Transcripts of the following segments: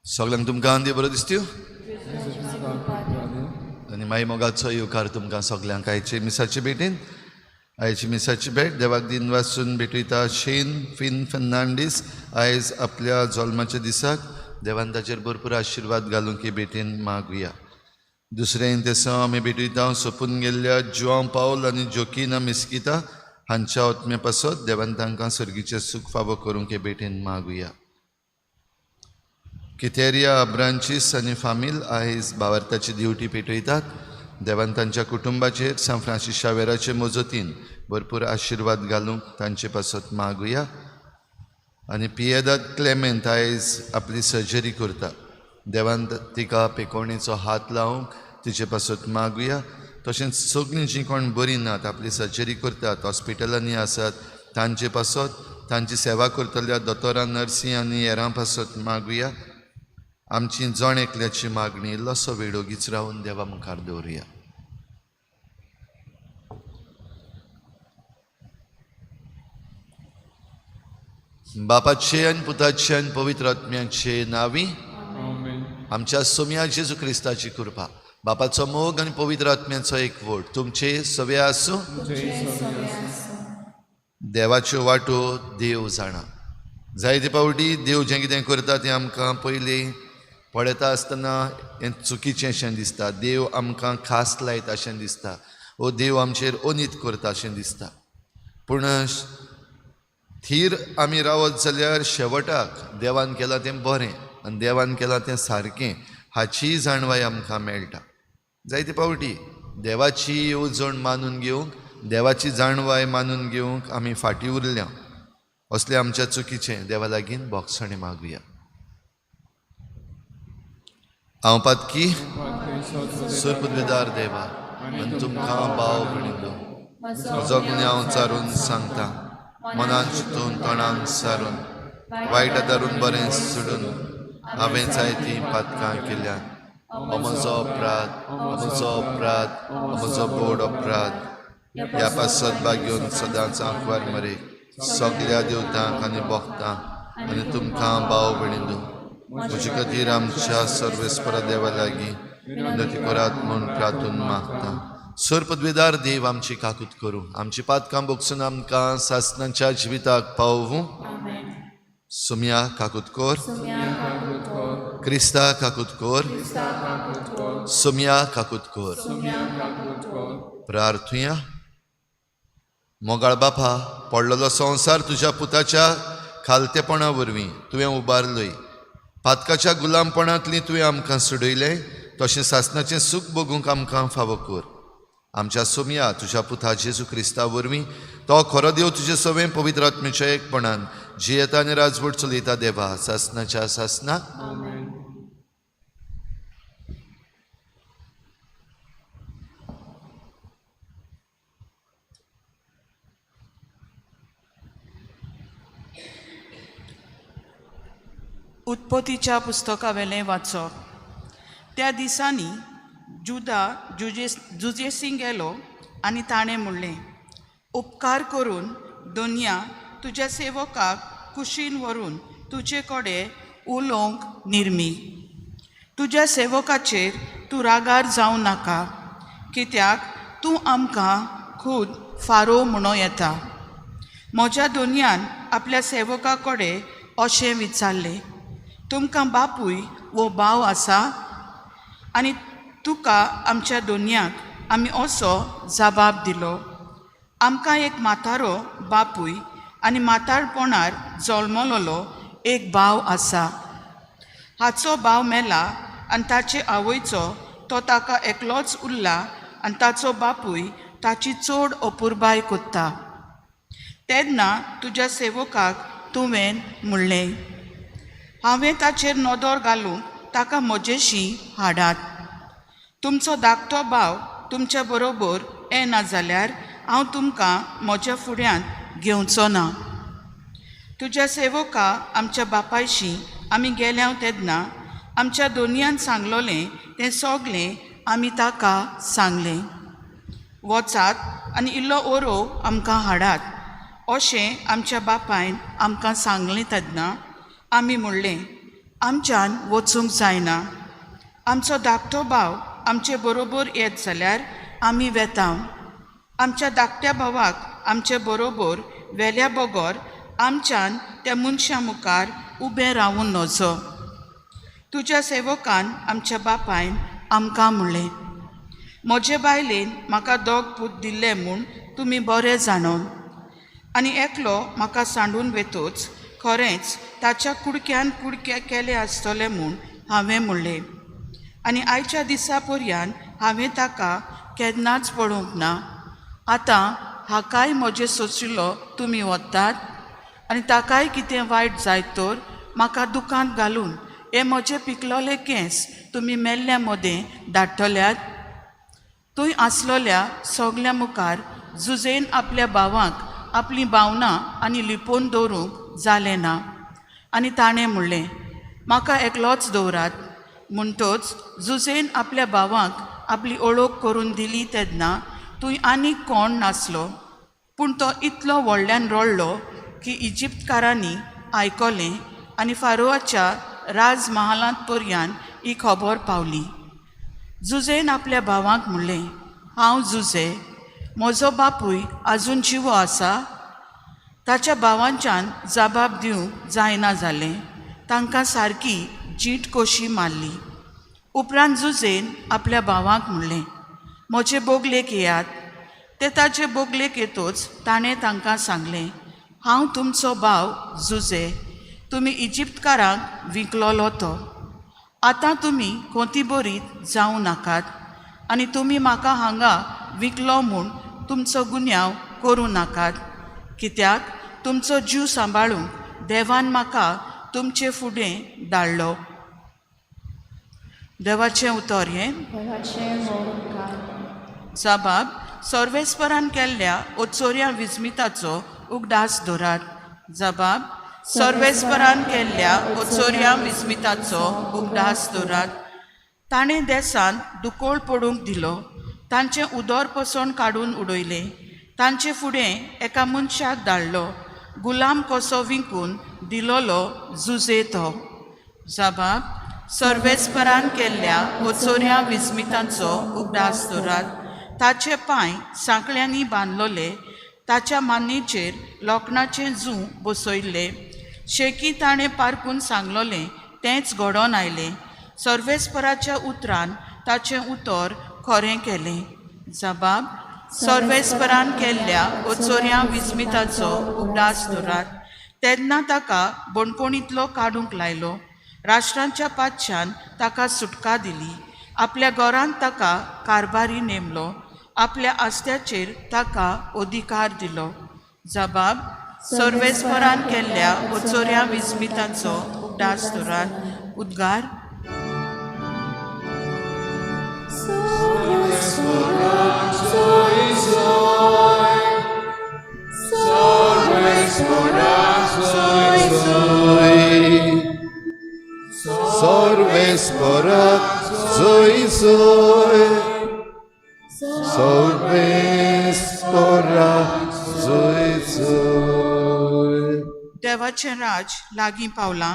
सगळ्यांक तुमकां देव बरो दिसत्यो आनी माई मोगाचो येवकार तुमकां सगल्यांक आयचे मिसाचे भेटीन. आयची मिसाची भेट देवाक दिन वासून भेटयता शेन फिन फर्नांडीस आयज आपल्या जल्माच्या दिसाक देवान ताचेर भरपूर आशिर्वाद घालूंक ही भेटीन मागुया. दुसरें तेसांव आमी भेटयता सोंपून गेल्ल्या जुआंव पावल आनी जोकीना मिस्किता हांच्या आत्म्या पासत देवान तांकां सर्गीचें सूख फावो करूंक हे भेटीन मागुया. कितेरिया अब्रांचीस आनी फामील आयज भावार्थाची दिवटी पेटयतात. देवान तांच्या कुटुंबाचेर सांत फ्रांसीस शावेराचे मजतीन भरपूर आशिर्वाद घालूंक तांचे पासत मागुया. आनी पियेदाद क्लेमेंत आयज आपली सर्जरी करता. देवान तिका पेकोवणेचो हात लावंक तिचे पासत मागुया. तशेंच सगळीं जीं कोण बरीं नात आपली सर्जरी करतात हॉस्पिटलांनी आसात तांचे पासत तांची सेवा करतल्या दोतोरां नर्सी आनी हेरां पासत मागुया. आमची जण एकल्याची मागणी इल्लोसो वेळ ओगीच रावन देवा मुखार दवरुया. बापाचे आनी पुताचे आनी पवित्र आत्म्याचे नांवी आमच्या सोम्या जेजू क्रिस्ताची कृपा, बापाचो मोग आनी पवित्र आत्म्याचो एकवट तुमचे सगळे आसूं. देवाच्यो वाटो देव जाणा. जायते फावटी देव जें कितें करता तें आमकां पयलीं पळयता आसतना हें चुकीचें अशें दिसता. देव आमकां खास लायता अशें दिसता वो देव आमचेर अनीत करता अशें दिसता. पूण थीर आमी रावत जाल्यार शेवटाक देवान केलां तें बरें आनी देवान केलां तें सारकें हाचीय जाणवाय आमकां मेळटा. जायते फावटी देवाची येवजण मानून घेवंक, देवाची जाणवाय मानून घेवंक आमी फाटीं उरल्या. असलें आमच्या चुकीचें देवा लागीं बोगसणें मागुया. हांव पातकी सुरपुदवेदार देवा आनी तुमकां भाव भयणींनो म्हजो गुन्यांव चारून सांगता. मनान चिंतून तोंडान सारून वायट आदारून बरें सोडून हांवें जायतीं पातकां केल्यात. हो म्हजो अपराध, हो म्हजो अपराध, हो म्हजो बोड अपराध. ह्या पासत भाग्योन सदांच आंकवार मरे सगल्या देवतांक आनी भक्तांक आनी तुमकां भाव भयणींनो म्हजे खातीर आमच्या सर्वेस्परा देवा लागीं विनंती करात म्हूण प्रार्थून मागता. सर पदवेदार देव आमची काकूत करूं, आमची पातकां बोगसून आमकां सासनाच्या जिविताक पावूं. सुम्या काकूत कर, क्रिस्ता काकूत कर, सुम्या काकूत कर. प्रार्थुया. मोगाळ बापा, पडलेलो संवसार तुज्या पुताच्या खालतेपणा वरवीं तुवें उबारलय. पातकाच्या गुलामपणांतली तुवें आमकां सोडयलें तशें सासनाचें सूख भोगूंक आमकां फावो कर. आमच्या सोमया तुज्या पुता जेजू क्रिस्ता वरवीं तो खरो देव तुजे सवें पवित्र आत्म्याच्या एकपणान जियेता आनी राजवट चलयता देवा सासनाच्या सासना. उत्पत्तीच्या पुस्तकावेलें वाचप. त्या दिसांनी जुदा जुजेसींग गेलो आनी ताणें म्हणलें, उपकार करून दोनया तुज्या सेवकाक कुशीन व्हरून तुजे कडेन उलोवंक निर्मी. तुज्या सेवकाचेर तूं रागार जावं नाका, कित्याक तूं आमकां खूद फारो म्हणूं येता. म्हज्या दोनयान आपल्या सेवका कडेन अशें विचारलें, तुमकां बापूय वो भाव आसा? आनी तुका आमच्या दोनयाक आमी असो जबाब दिलो, आमकां एक म्हातारो बापूय आनी म्हातारपणार जल्मलोलो एक भाव आसा. हाचो भाव मेला आनी ताचे आवयचो तो ताका एकलोच उरला आनी ताचो बापूय ताची चड अपुरबाय कोत्ता. तेन्ना तुज्या सेवकाक तुवें म्हणलें, हांवें ताचेर नदर घालूंक ताका म्हजेशी हाडात. तुमचो धाकटो भाव तुमच्या बरोबर येना जाल्यार हांव तुमकां म्हज्या फुड्यांत घेवचो ना. तुज्या सेवका आमच्या बापायशी आमी गेल्या तेन्ना आमच्या दोनयान सांगलोलें तें सगलें आमी ताका सांगलें. वचात आनी इल्लो ओरोव आमकां हाडात अशें आमच्या बापायन आमकां सांगलें तेन्ना आमी म्हणलें, आमच्यान वचूंक जायना. आमचो धाकटो भाव आमचे बरोबर येत जाल्यार आमी वेता. आमच्या धाकट्या भावाक आमचे बरोबर वेल्या बगर आमच्यान त्या मनशां मुखार उबें रावूं नजो. तुज्या सेवकान आमच्या बापायन आमकां म्हणलें, म्हजे बायलेन म्हाका दोग पूत दिल्ले म्हूण तुमी बरें जाणोन आनी एकलो म्हाका सांडून वेतोच खरेंच ताच्या कुडक्यान कुडके केले आसतले म्हूण हांवें म्हणलें. आनी आयच्या दिसा पर्यान हांवें ताका केन्नाच पळोवंक ना. आतां हाकाय म्हजें सोशिल्लो तुमी वतात आनी ताकाय कितें वायट जायत तर म्हाका दुकांत घालून हे म्हजे पिकलोले केंस तुमी मेल्ल्या मदें धाडटल्यात. थंय आसलोल्या सगल्या मुखार जुजेन आपल्या भावांक आपलीं भावनां आनी लिपोवन दवरूंक जालें ना आनी ताणें म्हणलें, म्हाका एकलोच दवरात. म्हणटच जुजेन आपल्या भावांक आपली ओळख करून दिली तेन्ना थंय आनीक कोण नासलो, पूण तो इतलो व्हडल्यान रडलो की इजिप्तकारांनी आयकलें आनी फारोआच्या राजमहालांत पर्यान ही खबर पावली. जुजेन आपल्या भावांक म्हणलें, हांव जुजे, म्हजो बापूय आजून जिवो आसा. ताच्या भावांच्यान जबाब दिवंक जायना जालें. तांकां सारकी जीट कशी मारली. उपरांत जुजेन आपल्या भावांक म्हणलें, म्हजे बोगलेक येयात. ते ताचे बोगलेक येतोच ताणें तांकां सांगलें, हांव तुमचो भाव जुजे, तुमी इजिप्तकारांक विकलोलो तो. आतां तुमी कोती बरीत जावं नाकात आनी तुमी म्हाका हांगा विकलो म्हूण तुमचो गुन्यांव करूं नाकात, कित्याक तुमचो जीव सांबाळूंक देवान म्हाका तुमचे फुडें धाडलो. देवाचें उतर हें. जबाब सर्वेस्परान केल्ल्या ओचोऱ्या विस्मिताचो उगडास दवरात. जबाब सर्वेस्परान केल्ल्या ओचोऱ्या विस्मिताचो उगडास दवरात. ताणें देसांत दुकोळ पडूंक दिलो, तांचें उदर पसण काडून उडयलें, तांचे फुडें एका मनशाक धाडलो, गुलाम कसो विकून दिलोलो जुजे तो. जबाब सर्वेस्परान केल्ल्या ओचोऱ्या विस्मितांचो उगडास दवरात. ताचे पांय सांकळ्यांनी बांदलोले, ताच्या मान्नेचेर लोखणाचें जूं बसयल्लें. शेकी ताणें पारकून सांगलोलें तेंच घडोवन आयलें. सर्वेस्पराच्या उतरान ताचें उतर खरें केलें. जबाब सर्वेस्परान केल्ल्या ओचोऱ्या विस्मिताचो उगडास दवरात. तेन्ना ताका बणकोणींतलो काडूंक लायलो. राष्ट्रांच्या पातशान ताका सुटका दिली. आपल्या घरांत ताका कारभारी नेमलो. आपल्या आस्त्याचेर ताका अधिकार दिलो. जबाब सर्वेस्परान केल्ल्या ओचोऱ्या विस्मिताचो उगडास दवरात. उद्गार. सर्वेस्पराक जोय जोय, सर्वेस्पराक जोय जोय. देवाचें राज लागीं पावलां.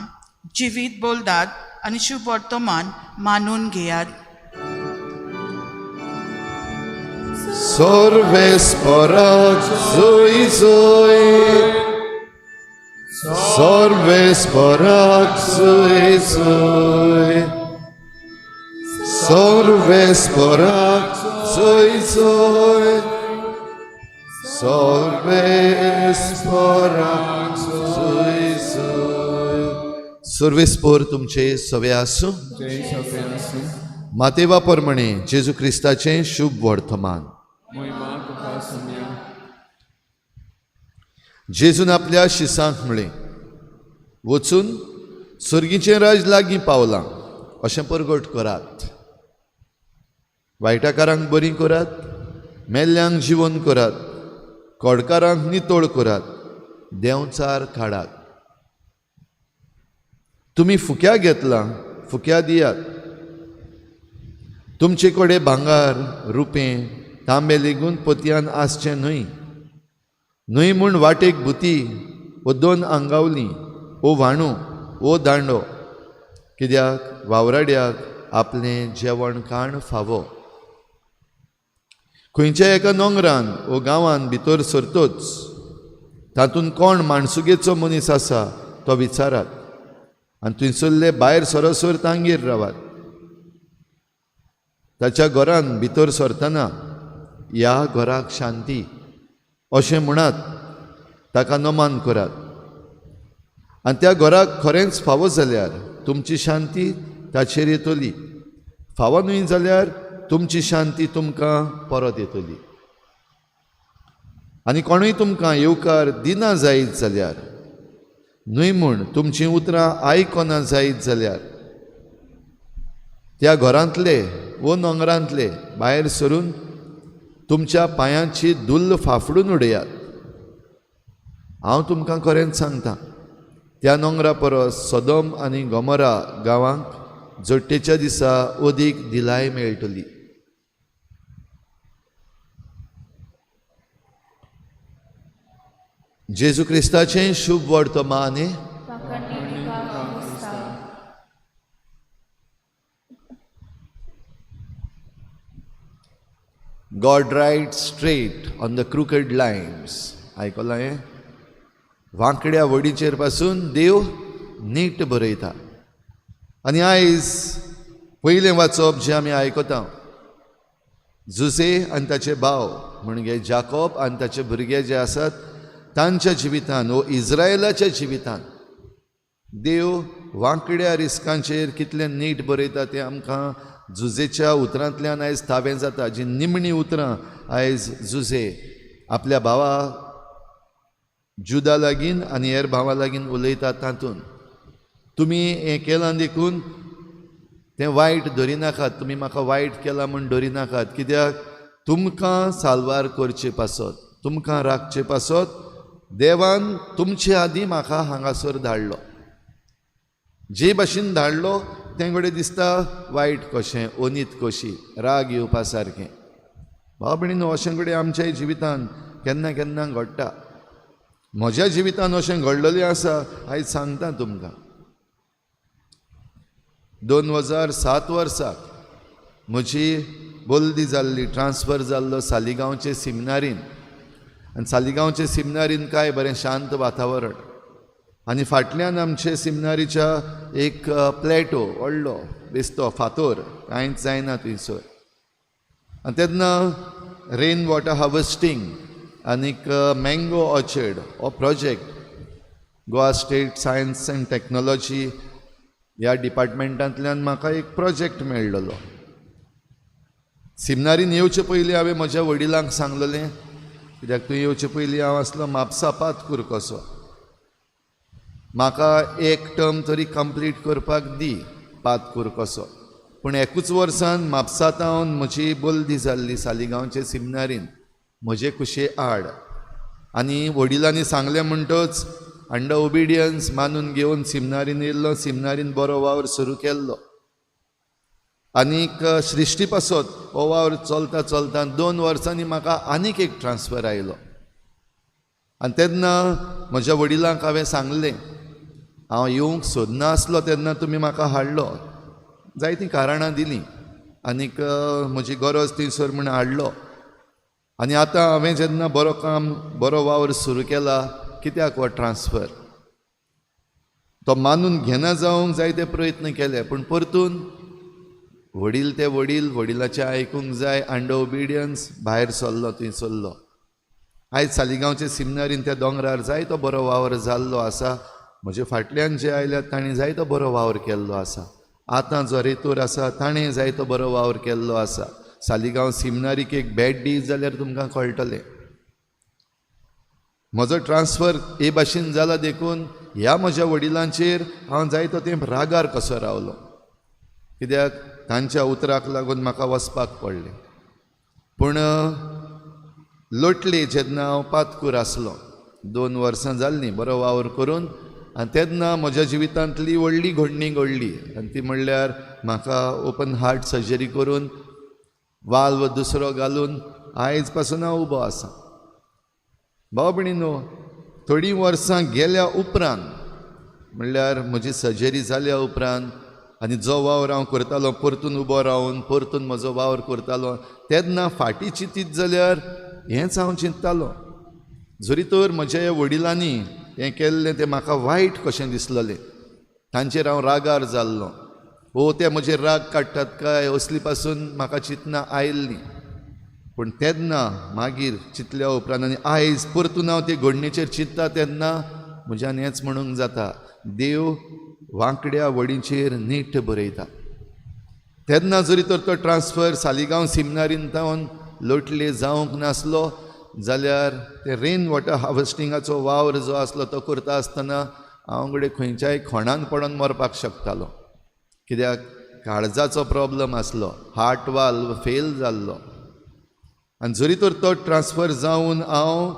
जिवीत बोलदात आनी शुभ वर्तमान मानून घेयात. सर्वेस्पराक जोय जोय, सर्वेस्पराक जोय जोय, सर्वेस्पराक जोय जोय, सर्वेस्पराक सुय सुय. सर्वेस्पोर तुमचे सवे आसूं. जय सगळे आसूं. मातेवा प्रमाणे जेजू क्रिस्ताचें शुभ वर्तमान. मोहिमा तुका सोम्या. जेजून आपल्या शिसांक म्हळें, वचून सर्गीचें राज लागीं पावलां अशें परगट करात. वायटाकारांक बरीं करात, मेल्ल्यांक जिवन करात, कोडकारांक नितळ करात, देंवचार काडात. तुमी फुक्या घेतलां, फुक्या दियात. तुमचे कडेन भांगर, रुपें, तांबे लेगून पोतयान आसचें न्हय. न्हय म्हूण वाटेक भुती वो दोन आंगावली वो व्हाणू वो दांडो, कित्याक वावराड्याक आपलें जेवण खाण फावो. खंयच्याय एका नोंगरान वो गांवान भितर सरतोच तातूंत कोण माणसुगेचो मनीस आसा तो विचारात आनी थंयसरले भायर सरसर तांगेर रावात. ताच्या घरान भितर सरतना ह्या घराक शांती अशें म्हणात, ताका नमान करात. आनी त्या घराक खरेंच फावो जाल्यार तुमची शांती ताचेर येतली, फावो न्हय जाल्यार तुमची शांती तुमकां परत येतली. आनी कोणूय तुमकां येवकार दिना जायत जाल्यार, न्हय म्हूण तुमचीं उतरां आयकना जायत जाल्यार, त्या घरांतले वो नोंगरांतले भायर सरून तुमच्या पांयांची धुल्ल फाफडून उडयात. हांव तुमकां खरेंच सांगता, त्या नोंगरा परस सदम आनी गोमोरा गांवांक जोडटेच्या दिसा अदीक दिलाय मेळटली. जेजू क्रिस्ताचें शुभ वर्तमान. God writes straight on the crooked lines. आयकलां हें? वांकड्या वडीचेर पासून देव नीट बरयता. आनी आयज पयलें वाचप जें आमी आयकता, जुजे आनी ताचे भाव म्हणजे जाकोब आनी ताचे भुरगे जे आसात तांच्या जिवितान वो इज्रायलाच्या जिवितान देव वांकड्या रिस्कांचेर कितलें नीट बरयता तें आमकां जुजेच्या उतरांतल्यान आयज थावें जाता. जी निमणी उतरां आयज जुजे आपल्या भावा जुदा लागीं आनी हेर भावा लागीं उलयता तातूंत तुमी हें केलां देखून तें वायट धरिनाकात, तुमी म्हाका वायट केलां म्हूण धरिनाकात, कित्याक तुमकां साल्वार करचे पासत, तुमकां राखचे पासत देवान तुमचे आदीं म्हाका हांगासर धाडलो. जे भाशेन धाडलो तें घडये दिसता वायट कशें, अनीत कशी, राग येवपा सारकें. भाव भयणीनो, अशें घडये आमच्या जिवितान केन्ना केन्ना घडटा. म्हज्या जिवितान अशें घडलेलें आसा, आयज सांगता तुमकां. 2007 वर्साक म्हजी बदली जाल्ली, ट्रान्सफर जाल्लो सालिगांवचे सिमनारीन. आनी सालिगांवचे सिमनारीन काय बरें शांत वातावरण. आनी फाटल्यान आमचे सिमनारीच्या एक प्लेटो व्हडलो बेस्तो फातोर, कांयच जायना थंयसर. आनी तेन्ना रेन वॉटर हार्वेस्टींग आनीक मँगो ऑर्चर्ड हो project Goa state science and technology ह्या डिपार्टमेंटांतल्यान म्हाका एक प्रोजेक्ट मेळ्ळलो. सिमनारीन येवचे पयलीं हांवें म्हज्या वडिलांक सांगलेलें, कित्याक तूं येवचे पयलीं हांव आसलो म्हापसा पातकूर कसो, म्हाका एक टर्म तरी कंप्लीट करपाक दी पातकूर कसो. पूण एकूच वर्सान म्हापसा तावन म्हजी बदली जाल्ली सालिगांवचे सिमनारीन म्हजे कुशे आड. आनी वडिलांनी सांगलें म्हणटच अंडर ओबिडियन्स मानून घेवन सिमनारीन येयल्लो. सिमनारीन बरो वावर सुरू केल्लो. आनीक सृश्टी पासत हो वावर चलता चलता 2 वर्सांनी म्हाका आनीक एक ट्रान्सफर आयलो. आनी तेन्ना म्हज्या वडिलांक हांवें सांगलें, हांव येवंक सोदना आसलो तेन्ना तुमी म्हाका हाडलो, जायतीं कारणां दिलीं आनीक म्हजी गरज थंयसर म्हूण हाडलो. आनी आतां हांवें जेन्ना बरो काम बरो वावर सुरू केला, कित्याक हो ट्रान्सफर? तो मानून घेना जावंक जायते प्रयत्न केले, पूण परतून वडील ते वडील, वडिलाचें आयकूंक जाय, अंडर ओबिडियन्स भायर सरलो, थंय सरलो. आयज सालिगांवचे सिमनारीन त्या दोंगरार जायतो बरो वावर जाल्लो आसा. म्हजे फाटल्यान जे आयल्यात तांणी जायतो बरो वावर केल्लो आसा. आतां जो रेतोर आसा ताणें जायतो बरो वावर केल्लो आसा. सालिगांव सिमनारीक एक भेट दीत जाल्यार तुमकां कळटलें. म्हजो ट्रान्सफर हे भाशेन जाला देखून ह्या म्हज्या वडिलांचेर हांव जायतो तेंप रागार कसो रावलो, कित्याक तांच्या उतराक लागून म्हाका वचपाक पडलें. पूण लोटले जेन्ना हांव पातकूर आसलो, 2 वर्सां जाल्लीं बरो वावर करून, आनी तेन्ना म्हज्या जिवितांतली व्हडली घडणी घडली आनी ती म्हणल्यार म्हाका ओपन हार्ट सर्जरी करून वाल्व दुसरो घालून आयज पासून हांव उबो आसा. भाव भयणीनो, थोडीं वर्सां गेल्या उपरांत म्हणल्यार म्हजी सर्जरी जाल्या उपरांत आनी जो वावर हांव करतालो परतून उबो रावन परतून म्हजो वावर करतालो तेन्ना फाटीं चिंतीत जाल्यार हेंच हांव चिंततालो, जरी तर म्हज्या वडिलांनी हें केल्लें तें म्हाका वायट कशें दिसलेलें, तांचेर हांव रागार जाल्लो, ओ ते म्हजेर राग काडटात काय असली पासून म्हाका चिंतना आयिल्लीं. पूण तेन्ना मागीर चिंतल्या उपरांत आनी आयज परतून हांव ते घडणेचेर चिंतता तेन्ना म्हज्यान हेंच म्हणूंक जाता, देव वांकड्या वडीचेर नीट बरयता. तेन्ना जरी तर तो ट्रान्सफर सालिगांव सिमनारीन जावन लोटले जावंक नासलो जाल्यार ते रेन वॉटर हार्वेस्टिंगाचो वावर जो आसलो तो करता आसतना हांव घडये खंयच्याय खोणान पडोन मरपाक शकतालो, कित्याक काळजाचो प्रॉब्लम आसलो, हार्ट वाल्व फेल जाल्लो. आनी जरी तर तो ट्रान्सफर जावन हांव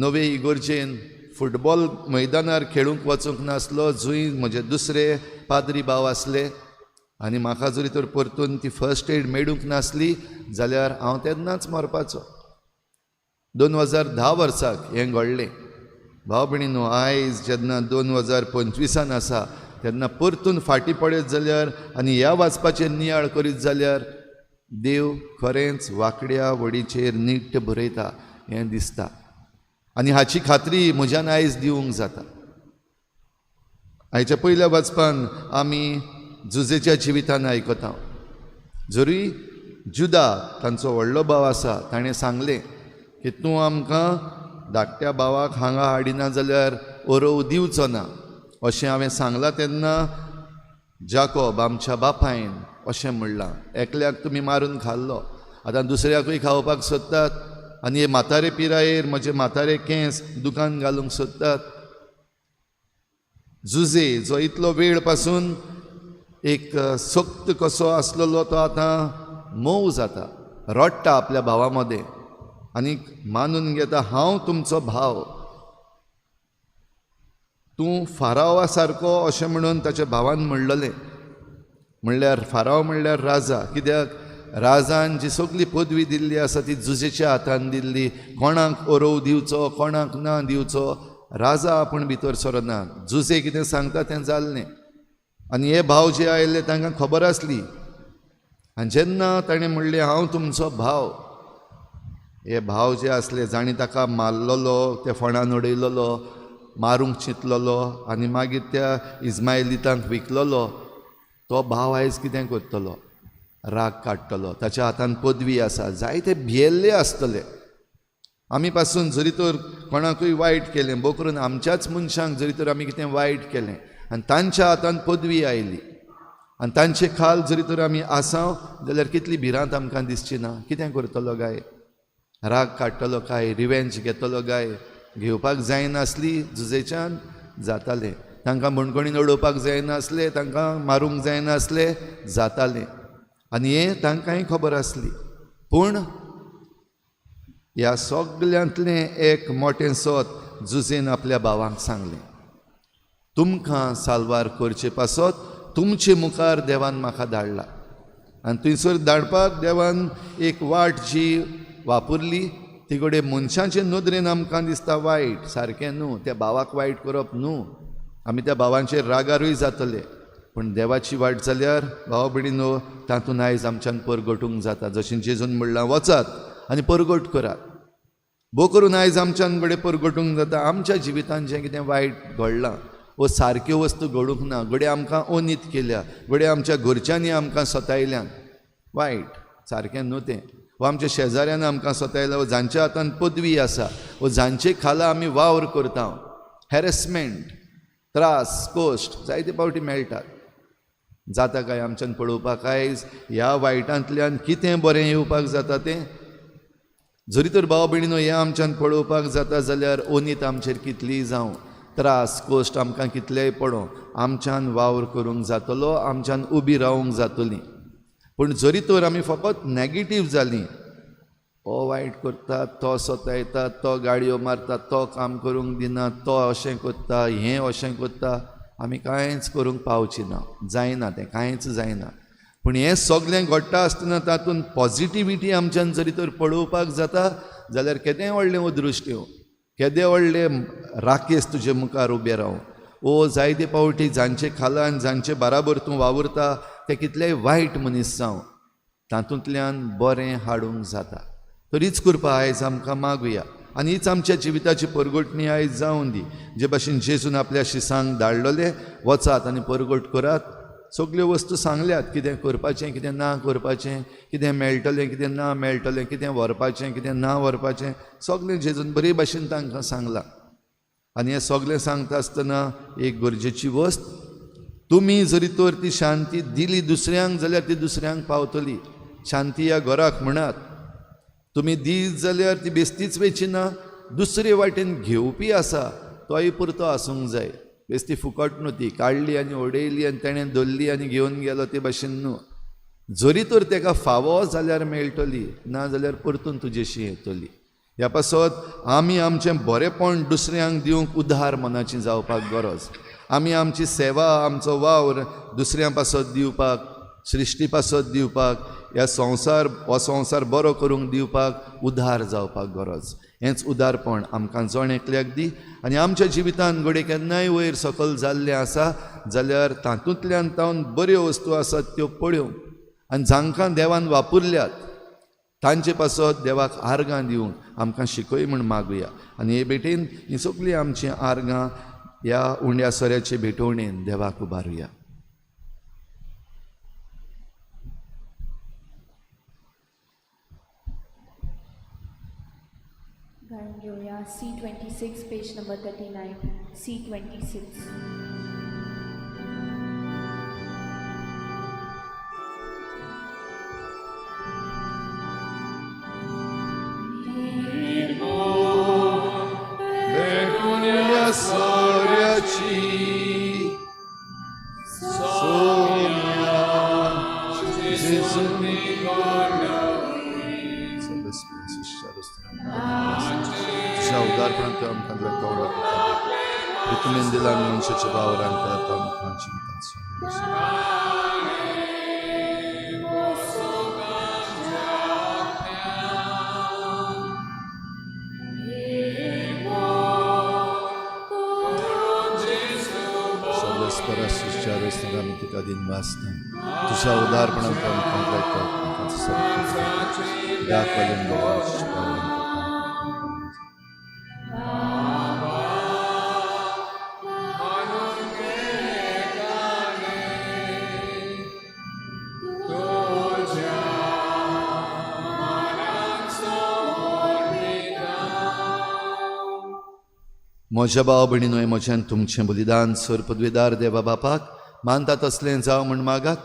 नवे इगोर्जेन फुटबॉल मैदानार खेळूंक वचूंक नासलो, जंय म्हजे दुसरे पाद्री भाव आसले, आनी म्हाका जरी तर परतून ती फर्स्ट एड मेळूंक नासली जाल्यार हांव तेन्नाच मरपाचो. 2010 वर्साक हें घडलें. भाव भयणीनो, आयज जेन्ना 2025 आसा तेन्ना परतून फाटीं पळयत जाल्यार आनी ह्या वाचपाचेर नियाळ करीत जाल्यार देव खरेंच वांकड्या वडीचेर नीट बरयता हें दिसता आनी हाची खात्री म्हज्यान आयज दिवंक जाता. आयच्या पयल्या वाचपान आमी जुजेच्या जिवितान आयकता, जरी जुदा तांचो व्हडलो भाव आसा ताणें सांगलें की तूं आमकां धाकट्या भावाक हांगा हाडिना जाल्यार ओरोव दिवचो ना अशें हांवें सांगलां तेन्ना जाकोब आमच्या बापायन अशें म्हणलां, एकल्याक तुमी मारून खाल्लो, आतां दुसऱ्याकूय खावपाक सोदतात आनी हे म्हातारे पिरायेर म्हजे म्हातारे केंस दुकान घालूंक सोदतात. जुजे जो इतलो वेळ पासून एक सक्त कसो आसलेलो तो आतां मोव जाता, रडटा आपल्या भावा मदें आनी मानून घेता हांव तुमचो भाव, तूं फारावा सारको अशें म्हणून ताच्या भावान म्हणलेलें. म्हणल्यार फाराव म्हणल्यार राजा, कित्याक राजान जी सगली पदवी दिल्ली आसा ती जुजेच्या हातान दिल्ली, कोणाक ओरोव दिवचो कोणाक ना दिवचो राजा आपूण भितर सरना, जुजे कितें सांगता तें जाल्लें. आनी हे भाव जे आयिल्ले तांकां खबर आसली आनी जेन्ना ताणें म्हणलें हांव तुमचो भाव, हे भाव जे आसले जांणी ताका मारलेलो, त्या फोंडान उडयलेलो, मारूंक चिंतलेलो आनी मागीर त्या इस्मायलितांक विकलेलो, तो भाव आयज कितें करतलो, राग काडटलो, ताच्या हातान पदवी आसा, जायते भियेल्ले आसतले. आमी पासून जरी तर कोणाकूय वायट केलें, बोकरून आमच्याच मनशांक जरी तर आमी कितें वायट केलें आनी तांच्या हातान पदवी आयली आनी तांचे खाल जरी तर आमी आसाव जाल्यार कितली भिरांत आमकां दिसची ना, कितें करतलो काय, राग काडटलो काय, रिवेंज घेतलो काय, घेवपाक जायनासली जुजेच्यान जातालें, तांकां बणकणीन उडोवपाक जायनासलें, तांकां मारूंक जायनासलें, जातालें. आनी हें तांकांय खबर आसली. पूण ह्या सगल्यांतलें एक मोटें सत जुजेन आपल्या भावांक सांगलें, तुमकां साल्वार करचे पासत तुमचे मुखार देवान म्हाका धाडला आनी थंयसर धाडपाक देवान एक वाट जी वापरली ती घडये मनशाचे नदरेन आमकां दिसता वायट, सारकें न्हू, त्या भावाक वायट करप न्हू, आमी त्या भावांचेर रागारूय जातले, पूण देवाची वाट जाल्यार भाव भयणीनो तातूंत आयज आमच्यान परगटूंक जाता. जशें जेजून म्हणलां वचात आनी परगट करात, भो करून आयज आमच्यान घडये परगटूंक जाता. आमच्या जिवितान जें कितें वायट घडलां वो सारक्यो वस्तू घडूंक ना, घडये आमकां अनीत केल्या, घडये आमच्या घरच्यांनी आमकां सतायल्यान, वायट सारकें न्हू तें, वा आमच्या शेजाऱ्यान आमकां सतायला वा जांच्या हातान पदवी आसा वा जांचे खाला आमी वावर करता, हॅरेसमेंट, त्रास, कश्ट जायते फावटी मेळटात. जाता काय आमच्यान पळोवपाक आयज ह्या वायटांतल्यान कितें बरें येवपाक जाता तें? जरी तर भाव भयणीनो हें आमच्यान पळोवपाक जाता जाल्यार ओनीत आमचेर कितलीय जावं, त्रास कश्ट आमकां कितलेय पडों, आमच्यान वावर करूंक जातलो, आमच्यान उबी रावंक जातली. पूण जरी तर आमी फकत नॅगेटीव जालीं, हो वायट करता, तो सतायता, तो गाडयो मारता, तो काम करूंक दिना, तो अशें करता, हें अशें करता, आमी कांयच करूंक पावची ना, जायना तें, कांयच जायना. पूण हें सगळें घडटा आसतना तातूंत पॉजिटिविटी आमच्यान जरी तर पळोवपाक जाता जाल्यार केदें व्हडलें अदृश्ट येवं, केदें व्हडलें राकेस तुजे मुखार उबें रावूं. ओ जायते फावटी जांचे खाला आनी जांचे बराबर तूं वावुरता ते कितलेय वायट मनीस जावं, तातूंतल्यान बरें हाडूंक जाता. तर हीच कृपा आयज आमकां मागुया आनी हीच आमच्या जिविताची परगटणी आयज जावन दी. जे भाशेन जेजून आपल्या शिसांक धाडलेले, वचात आनी परगट करात. सगल्यो वस्तू सांगल्यात, कितें करपाचें, कितें ना करपाचें, कितें मेळटलें, कितें ना मेळटलें, कितें व्हरपाचें, कितें ना व्हरपाचें, सगळें जेजून बरे भाशेन तांकां सांगलां. आनी हें सगळें सांगता आसतना एक गरजेची वस्त, तुमी जरी तर ती शांती दिली दुसऱ्यांक जाल्यार ती दुसऱ्यांक पावतली. शांती ह्या घराक म्हणात, तुमी दीत जाल्यार ती बेस्तीच वेची ना, दुसरे वाटेन घेवपी आसा तोय पुरतो आसूंक जाय. बेस्ती फुकट न्हू, ती काडली आनी उडयली आनी तेणें धरली आनी घेवन गेलो ते भाशेन न्हू. जरी तर तेका फावो जाल्यार मेळटली, ना जाल्यार परतून तुजेशी येतली. ह्या पासत आमी आमचें बरेंपण दुसऱ्यांक दिवंक उदार मनाची जावपाक गरज. आमी आमची सेवा, आमचो वावर दुसऱ्यां पासत दिवपाक, सृश्टी पासत दिवपाक, ह्या संवसार, हो संवसार बरो करूंक दिवपाक उदार जावपाक गरज. हेंच उदारपण आमकां जण एकल्याक दी. आनी आमच्या जिवितान घडये केन्नाय वयर सकल जाल्लें आसा जाल्यार तातूंतल्यान तावन बऱ्यो वस्तू आसात त्यो पळोवंक आनी जांकां देवान वापरल्यात तांचे पासत देवाक आर्गां दिवंक आमकां शिकय म्हूण मागुया. आनी हे भेटेन ही सगळीं आमचीं आर्गां ह्या उंड्या सोऱ्याचे भेटवणेन देवाक उबारुया. गाणं घेऊया C26 page number 39 C26. सोऱ्याची Saumya जेजूनी तुज्या उदारपणान तूं आमकां तोडो तुमी दिला मनशाच्या वावरान तो आमकां जिवितांत. आमी तुका दिन वाचता तुज्या उदारपणान तूं आमकां दाखवलें. म्हज्या भाव भयणीनो, म्हज्यान तुमचें बलिदान सर पदवेदार देवा बापाक मानता तसलें जावं म्हूण मागात.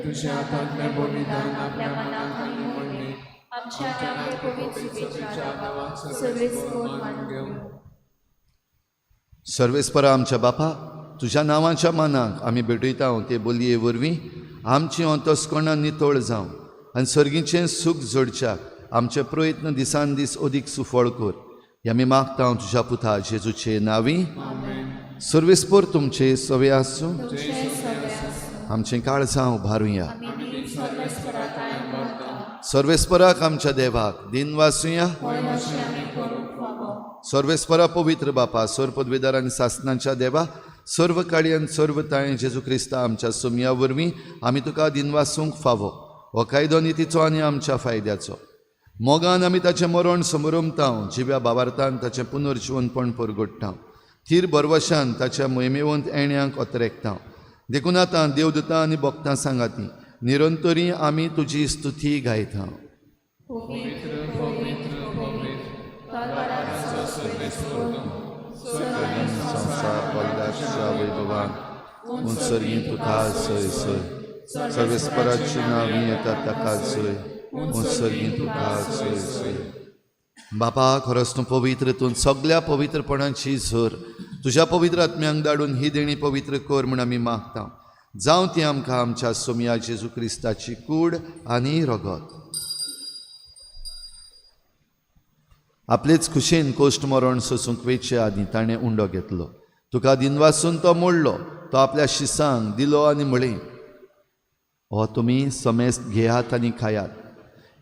तुज्या हातांतलें बलिदान आपल्या मनाक आनी मोडणेक आमच्या आणि आपल्या पवित्र सुवेच्या नांवाक सर्वेस्पर मानून घेवं. सर्वेस्परा आमच्या बापा, तुज्या नांवाच्या मानाक आमी भेटयता ते बोलये वरवीं आमची अंतस्करणां नितळ जावं आनी सर्गीचें सूख जोडच्याक आमचे प्रयत्न दिसान दीस अदीक सुफळ कर. हे आमी मागता तुज्या पुता जेजूचे नांवी. सर्वेस्पर तुमचे सवे आसूं. आमचें काळजां उबारुया. सर्वेस्पराक आमच्या देवाक दिन वासुया. सर्वेस्परा पवित्र बापा, सर्व पदवेदार आनी सासनाच्या देवा, सर्व काळी आनी सर्व ताळें जेजू क्रिस्ता आमच्या सोमया वरवीं आमी तुका दिनवासूंक फावो. हो कायदो नितीचो आनी आमच्या फायद्याचो. मोगान आमी ताचें मरण समरमता, जिव्या बावार्थान ताचें पुनर्जिवनपण परगडटा, थीर भरवशान ताच्या मोहिमेवंत येण्यांक अतरेकता. देखून आतां देवदूतां आनी भक्तां सांगाती निरंतरी आमी तुजी स्तुती गायता. पवित्र पवित्र पवित्र तलवाराचो सर्वेस्पर तूं स्वर्ग आनी संवसार पडल्याच्या वैभवान उंचरगी तुका सय सय सर्वेस्पराची नांवी येता ताका जय उंचरगी तुका सय सय. बापा खरोच तूं पवित्र, तूं सगल्या पवित्रपणाची झर. तुज्या पवित्र आत्म्यांक धाडून ही देणी पवित्र कर म्हूण आमी मागता. जावं ती आमकां आमच्या सोमया जेजू क्रिस्ताची कूड आनी रगत. आपलेच खुशेन कोश्ट मरण सोसूंक वेचे आदीं ताणें उंडो घेतलो. तुका दिनवासून तो मोडलो, तो आपल्या शिसांक दिलो आनी म्हळें, हो तुमी समेस्त घेयात आनी खायात,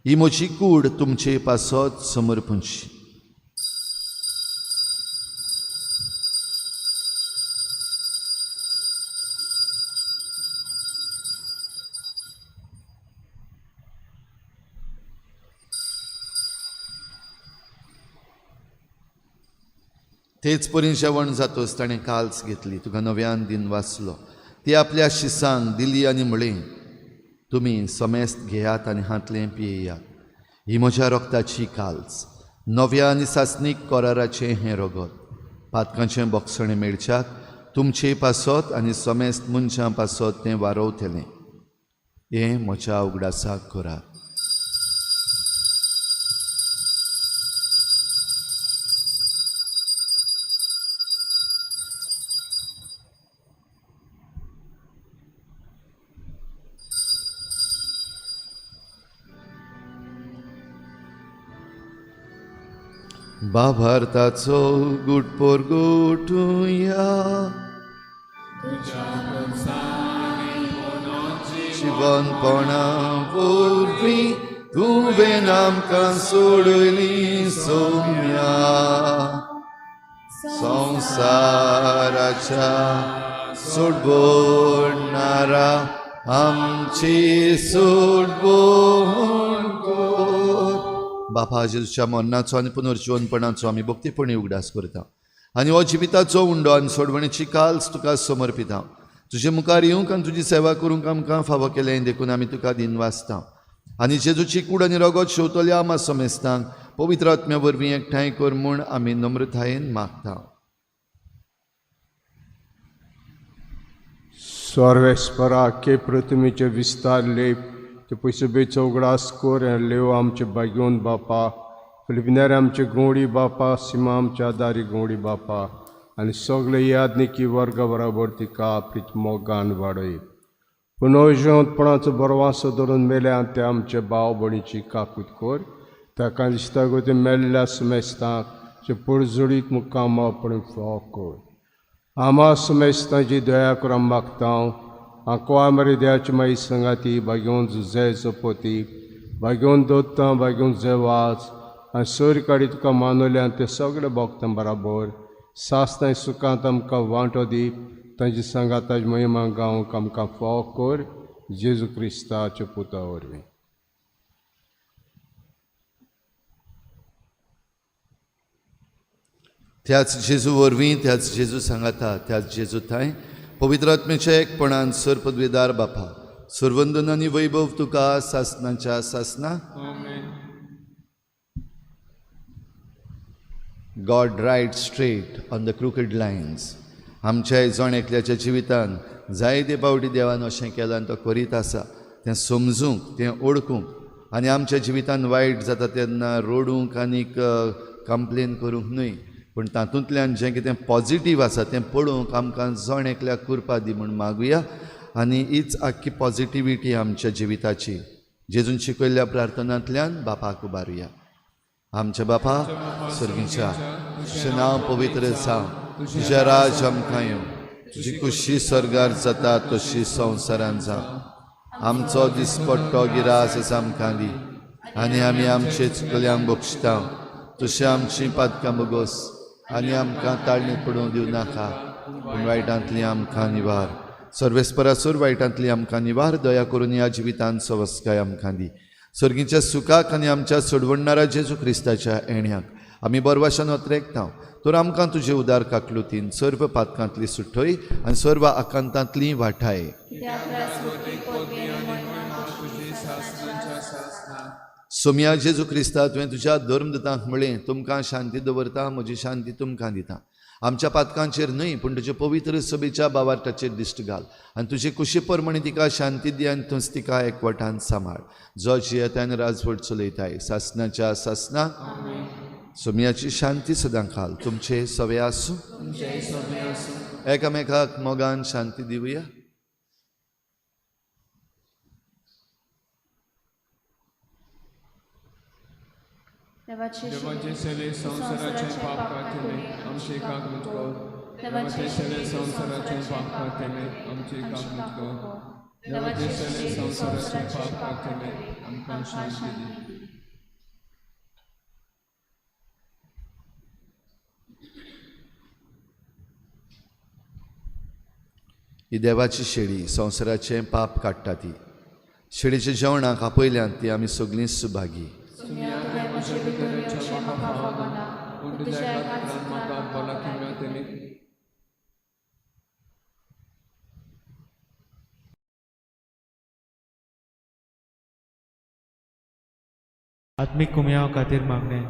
ही म्हजी कूड तुमचे पासत समर्पणची. तेच परी जेवण जातोच ताणें काल्स घेतली, तुका नव्यान दिन वाचलो, ती आपल्या शिसांक दिली आनी म्हळें, तुमी समेस्त घेयात आनी हांतलें पियेयात, ही म्हज्या रक्ताची काल्स, नव्या आनी सासणीक कराराचें हें रगत, पातकांचें बोगसणें मेळच्याक तुमचे पासत आनी समेस्त मनशां पासत तें वारोवतलें. हें म्हज्या उगडासाक करात. बाभारताचो गुटपोर गुटुया जिवनपणा वरवीं तुवें आमकां सोडयली सोम्या संवसाराच्या सोडवणारा आमची सोडवण कर. बापा जेजूच्या मरणाचो आनी पुनर्जिवनपणाचो आमी भक्तीपणी उगडास करता आनी हो जिविताचो उंडो आनी सोडवणेची काल्स तुका समर्पिता. तुजे मुखार येवंक आनी तुजी सेवा करूंक आमकां फावो केलें देखून आमी तुका दिनवासता आनी जेजूची कूड आनी रगत शेवतल्या आमा समेस्तांक पवित्र आत्म्या वरवीं एकठांय कर म्हूण आमी नम्रतायेन मागता. सर्वेस्परा के प्रतिमेचे विस्तार लेप ते पयसुबेचो उगडास कर लेव आमचे बागेवन बापा, फिलिपिनार आमचे गोंडी बापा, सीमा आमच्या दारी गोंडी बापा आनी सगळे यादनिकी वर्गा बराबर तिका आपली मोगान वाडय. पुनर्जिवंतपणाचो बरवासो धरून मेल्या ते आमचे भाव भयणीची काकूत कर, ताका दिसता गो ते मेल्ल्या सुमेस्तांक जे पुरजोडीत मुक्काम आपण फाव कर. आमा सुमेस्तांची दया करून मागता. आंकवा मरे देवाची माई संगाती बागेवन जुजे जपोती बागेवन दोत्ता बागेवन जेवाज आनी सोर काडी तुका मानवल्या ते सगळे भोगता बराबर सासनाय सुखांत आमकां वांटो दी तांची सांगाताज महिमा गावंक आमकां फाव कर जेजू क्रिस्ताच्या पुता वरवीं. त्याच जेजू वरवीं, त्याच जेजू सांगाता, त्याच जेजू थांय पवित्र आत्म्याच्या एकपणान सर पदवेदार बापा सर्वंदन आनी वैभव तुका सासनाच्या सासना. God right straight on the crooked lines. आमच्या जण एकल्याच्या जिवितान जायते पावटी देवान अशें केलां आनी तो करीत आसा तें समजूंक, तें ओळखूंक आनी आमच्या जिवितान वायट जाता तेन्ना रडूंक आनीक कंप्लेन करूंक न्हय, पूण तातूंतल्यान जें कितें पॉजिटीव आसा तें पळोवंक आमकां जण एकल्याक कृपा दी म्हूण मागुया. आनी हीच आख्खी पॉजिटिविटी आमच्या जिविताची जेजून शिकयल्ल्या प्रार्थनांतल्यान बापाक उबारुया. आमच्या बापा सर्गीच्या, तुजें नांव पवित्र जावं, तुजें राज आमकां येवं, तुजी खुशी स्वर्गार जाता तशी संवसारान जावं. आमचो दिसपट्टो गिरास आमकां दी आनी आमी आमचे चुकल्यांक बक्षता तशें आमची पातकां बोगोस आनी आमकां ताळणी पडूंक दिवं नाका, पूण वायटांतली आमकां निवार. सर्वेस्परासूर वायटांतली आमकां निवार. दया करून ह्या जिवितान सवस्काय आमकां दी. सर्गीच्या सुखाक आनी आमच्या सोडवणणारा जेजू क्रिस्ताच्या येण्याक आमी बरवाशान अत्रेकता. तर आमकां तुजे उदार काकलुतीन सर्व पातकांतली सुटय आनी सर्व आकांतांतली वाठाय. सोमया जेजू क्रिस्ता, तुवें तुज्या धर्मदूतांक म्हळें, तुमकां शांती दवरता, म्हजी शांती तुमकां दिता. आमच्या पातकांचेर न्हय पूण तुजे पवित्र सभेच्या बावार्थाचेर दिश्ट घाल आनी तुजे कुशी प्रमाणे तिका शांती दी आनी तूंच तिका एकवटान सांबाळ, जो जियेता आनी राजवट चलयताय सासनाच्या सासनाक. सोमयाची शांती सदां खाल तुमचे सवे आसूं. एकामेकाक मोगान शांती दिवया. देवाचे सेले संवसाराचे पाप काडटले आमचे काकूत कर. देवाचे सेले संवसाराचे पाप काडटले आमचे काकूत कर. देवाचे सेले संवसाराचे पाप काडटले आमकां शांती दी. ही देवाची शेळी संवसाराचें पाप काडटा ती शेळीच्या जेवणाक आपयल्यान ती आमी सगळीं सुभागी. आत्मीक कुमयाव खातीर मागणें.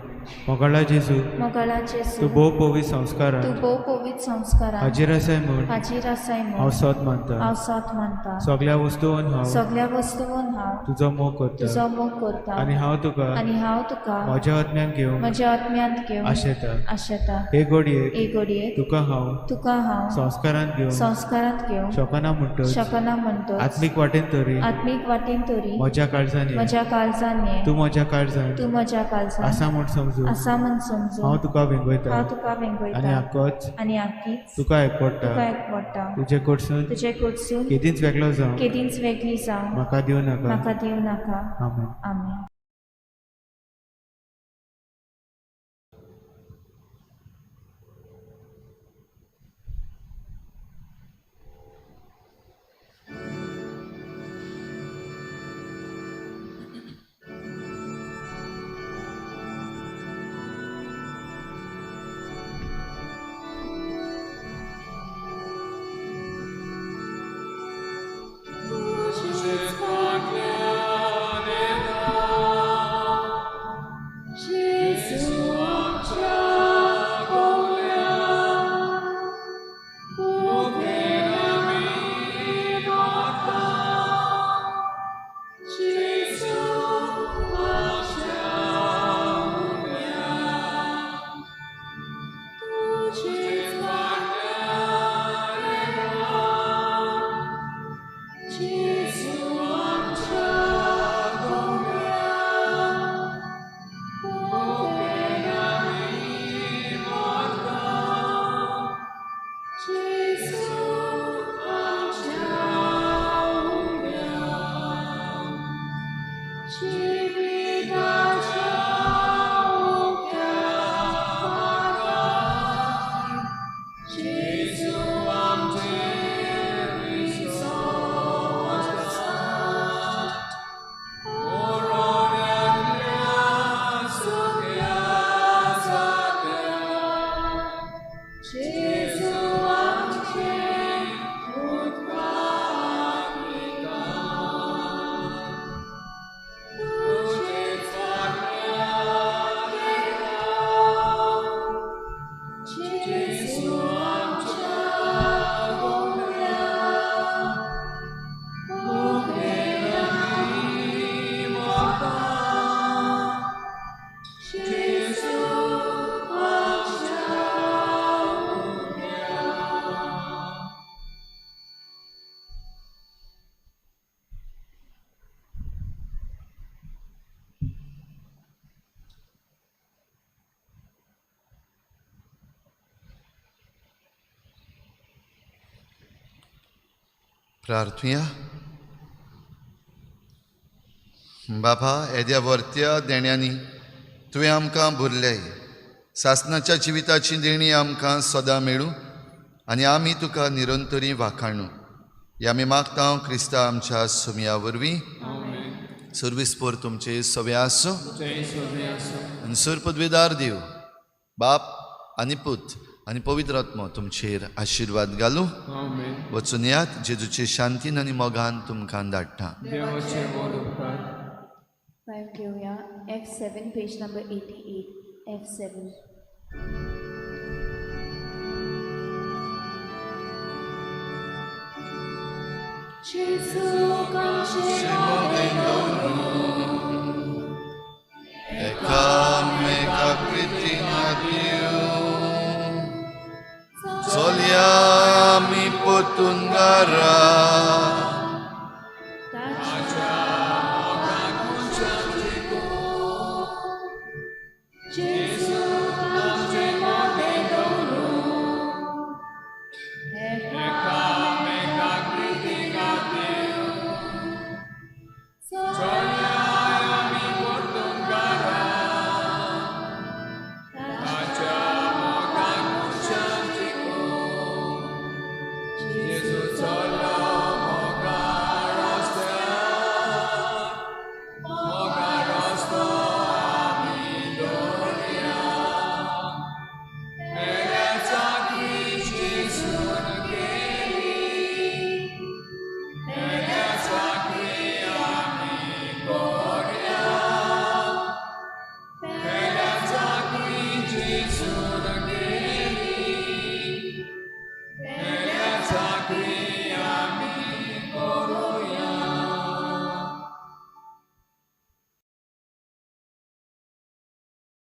मोगाळा जेजू, मोगाळा जेजू, तूं भोव पवित्र संस्कारान, तूं भोव पवित्र संस्कारान हाजीर आसाय म्हूण, हाजीर आसाय म्हूण हांव सोद मानता, हांव सोद मानता. सगळ्या वस्तून हांव, सगळ्या वस्तून हांव तुजो मोग करता, तुजो मोग करता आनी हांव तुका, आनी हांव तुका म्हज्या आत्म्यान घेवंक, म्हज्या आत्म्यांत घेवंक आशेता. आशेता. हे घडयेक, हे घडयेक तुका हांव, तुका हांव संस्कारांत घेवंक, संस्कारांत घेवंक शकना म्हणटच, शकना म्हणटच, आत्मीक वाटेन तरी, आत्मीक वाटेन तरी म्हज्या काळजान ये, म्हज्या काळजान ये, तूं म्हज्या काळजान, तूं म्हज्या काळजान आसा म्हूण समजून, आसा म्हूण समजून, हांव तुका वेंगयता, हांव तुका वेंगयता आनी आकोच, आनी आकीच तुका एकवडटा, तुका एकवडटा. तुजे कडसून, तुजे कडसून केदींच वेगळो जावं, केदींच वेगळी जावं म्हाका दिवं नाका, म्हाका दिवं नाका. आमेन. आमेन. प्रार्थुया. बाबा, येद्या वर्त्या देण्यांनी तुवें आमकां भरलें, सासनाच्या जिविताची देणी आमकां सदां मेळूं आनी आमी तुका निरंतरी वाखाणू. हे आमी मागता क्रिस्ता आमच्या सुमया वरवीं. सर्वीस पोर तुमचे सवे आसूं आनी सर पदवेदार देव बाप आनी पूत आनी पवित्र आत्मो तुमचेर आशिर्वाद घालूं. वचून यात, जेजूचे शांतीन आनी मोगान तुमकां धाडटा. देवाचे व्हड उपकार. भायर घेवया. page number 88, F7. Gesù cancellò एकामेका कृतीन दिव चलया आमी परतून घरा.